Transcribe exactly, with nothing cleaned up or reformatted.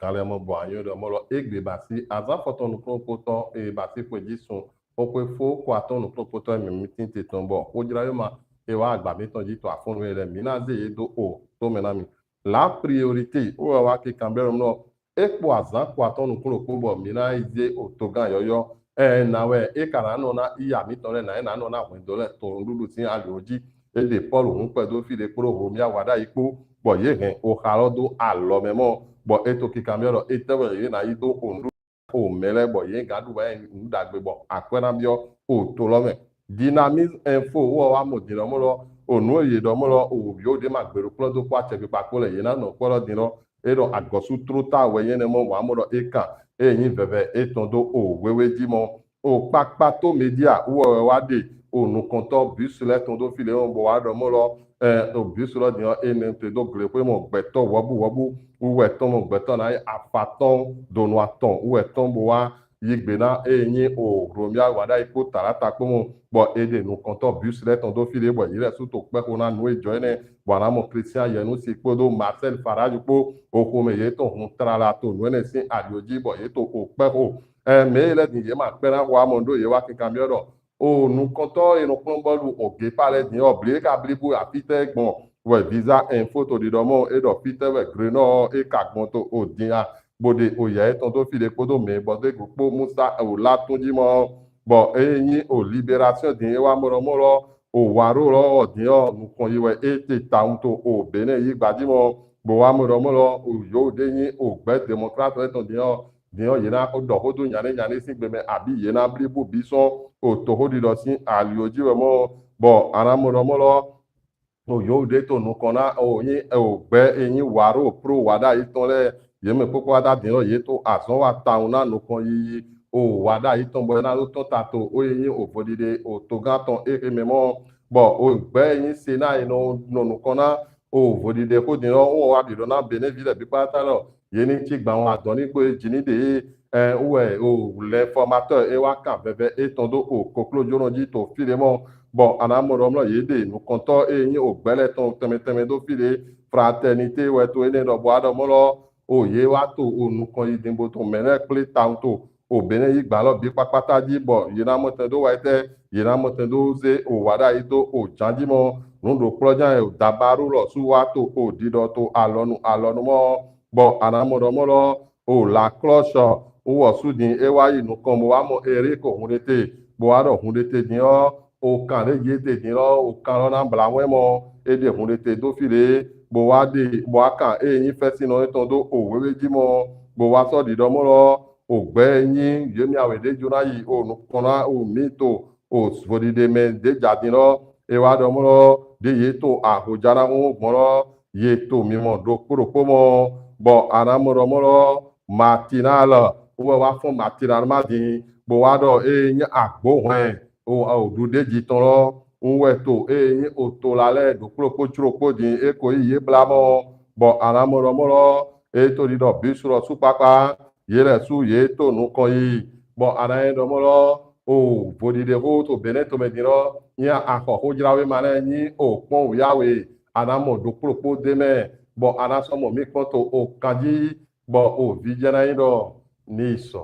Alɛ mɔ bɔ anyɔ ɖɔ mɔ lɔ egbe basi azan fɔtɔn nukplɔnkpotɔ e basi xwe ji sun o xwe fo ko atɔn nukplɔnkpotɔ e mi mi tin te tɔn bɔ xojra yo ma e wa agba mi tɔn ji to afɔnu e lɛ mi na ze ye do o to mɛ na mi. La priorité o wa ke kanbɛ lɔ mɔ e kpo azan ko atɔn nukplɔnkpo bɔ mi na yi ze o togan yɔyɔ. Ɛ na wɛ e ka na nɔ na iya mi tɔn lɛ na e na nɔ na hwɛndo lɛ to nuɖuɖu sin ali o ji. E de Paul hun kpɛ do fi de kplo ho mi awa ɖa yi kpo bɔ ye hɛn o xa lɔ do alɔ mɛ mɔ bɔ e to kika mi lɔ e tɛ wɛ ye na yi do o nuɖuɖu o mɛ lɛ bɔ ye ga ɖu wɛ nu ɖagbe bɔ akwɛ na biɔ o to lɔ mɛ. Dynamisme Info wɔ wa mɔ din lɔ mɔ lɔ o nu ye ɖɔ mɔ lɔ o yo de ma gbero kplɔ do kpɔ acɛ kpekpa kpo lɛ ye na nɔ kpɔ lɔ din lɔ e ɖɔ agɔsu trota wɛ ye nɛ mɔ wa mɔ lɔ e kan e nyi vɛvɛ e tɔn do o wewe ji mɔ. O kpakpa to media wɔ wɛ wa ɖe o nukɔntɔ bus lɛ tɔn do fi le wɔn bɔ wa ɖɔ mɔ lɔ ɛ o bus lɔ din ɔ e nɛ te do gle xwe mɔ gbɛtɔ wɔbu wɔbu wu wɛ tɔn mɔ gbɛtɔ na yi afatɔn donu atɔn wu wɛ tɔn bo wa yi gbe na e nyi o Romia wa ɖa yi kpo talata kpo mɔ bɔ e ɖe nukɔntɔ bus lɛ tɔn do fi le bɔ yi lɛ su to kpɛ xo na nu e jɔ enɛ bɔ a na mɔ Christian Yenusi kpodo Marcel Farage kpo o xomɛ ye tɔn hun trala to nu enɛ sin ali o ji bɔ ye to o kpɛ xo. Ɛ mɛ lɛ din ye ma kpɛ na xo amɔ ɖo ye wa kika mi ɖɔ o nukɔntɔ e nɔ kplɔn bɔlu o gepa lɛ din ɔ bli e ka blibu afitɛ gbɔn wɛ Visa Info to ɖiɖɔ mɔ e ɖɔ fitɛ wɛ Grenɔ e ka gbɔn to o din a bo ɖe o yɛ etɔn do fi ɖe kpodo mɛ bɔ do egu kpo Musa o la tun ji mɔ bɔ e nyi o Libération din e wa mɔ ɖɔ mɔ lɔ o Waro lɔ ɔ din ɔ nukɔn yi wɛ e te tawun to o Benɛ yi gbaji mɔ bo wa mɔ ɖɔ mɔ lɔ o yo ɖe nyi o gbɛ Démocrate lɛ tɔn din ɔ din ɔ ye na ɖɔ xo do nyanɛ nyanɛ sin gbe mɛ abi ye na blibu bi sɔn o toxoɖiɖɔ sin ali o ji wɛ mɔ bɔ a na mɔ ɖɔ mɔ lɔ o yo ɖe to nukɔn na o nyi o gbɛ e nyi Waro pro wa ɖa yi tɔn lɛ ye mɛ kpokpo wa ɖa din lɔ ye to azɔn wa tawun na nukɔn yiyi o wa ɖa yi tɔn bɔ e na ɖo tɔn ta to o ye nyi o vodide o togan tɔn e xe mɛ mɔ bɔ o gbɛ e nyi se na e nɔ nɔ nukɔn na o vodide xo din lɔ o wa ɖiɖɔ na Benɛ vi lɛ bi kpata lɔ ye ni ci gban wa dɔn ni kpo e ji ni ɖe ɛ wɛ o L'Informateur e wa kan vɛvɛ e tɔn do o koklo jonɔ ji to fi ɖe mɔ bɔ a na mɔ ɖɔ mɔ lɔ ye ɖe nukɔntɔ e nyi o gbɛ lɛ tɔn tɛmɛ tɛmɛ do fi ɖe Fraternité wɛ to enɛ ɖɔ bɔ a ɖɔ mɔ lɔ o ye wa to o nukɔn yi din bo to mɛ lɛ kple tawun to o Benɛ yi gban lɔ bi kpakpata ji bɔ ye na mɔ tɛn do wa yi tɛ ye na mɔ tɛn do ze o wa ɖa yi do o jan ji mɔ nu ɖo kplɔ jan o dabaru lɔ su wa to o ɖiɖɔ to alɔnu alɔnu mɔ bɔ a na mɔ ɖɔ mɔ lɔ o La Cloche wɔ su din e wa yi nukɔn bo wa mɔ Eric Hundete bo wa ɖɔ Hundete din ɔ o kan ɖe ye te din lɔ o kan lɔ na bla wɛ mɔ e ɖe Hundete do fi ɖe bo wa ɖe bo wa kan e nyi fɛsinɔ etɔn do o wewe ji mɔ bo wa sɔ ɖiɖɔ mɔ lɔ o gbɛ nyi ye mi awe ɖe jo na yi o nukɔn na o mi to o vodide mɛ ɖe ja din lɔ e wa ɖɔ mɔ lɔ ɖe ye to ahoja na ŋu gbɔn lɔ ye to mi mɔ ɖokpo ɖokpo mɔ bɔ a na mɔ ɖɔ mɔ lɔ Matinal wɛ wa fɔn Matinal ma din bo wa ɖɔ e nyi agbo hwɛn o o ɖuɖe ji tɔn lɔ ŋu wɛ to e nyi o to la lɛ ɖokpo ɖokpo cro kpo din e ko yi ye bla mɔ bɔ a na mɔ ɖɔ mɔ lɔ e to ɖiɖɔ bus lɔ su kpakpa ye lɛ su ye to nukɔn yi bɔ a na yi ɖɔ mɔ lɔ o vodide xo to Benɛ tomɛ din lɔ nyi axɔ xojlawe ma lɛ nyi o kpɔn wuyawe a na mɔ ɖokpo ɖokpo de mɛ bɔ a na sɔ mɔ mi kpɔn to o kan ji bɔ o vi jɛ na yi ɖɔ ni sɔ.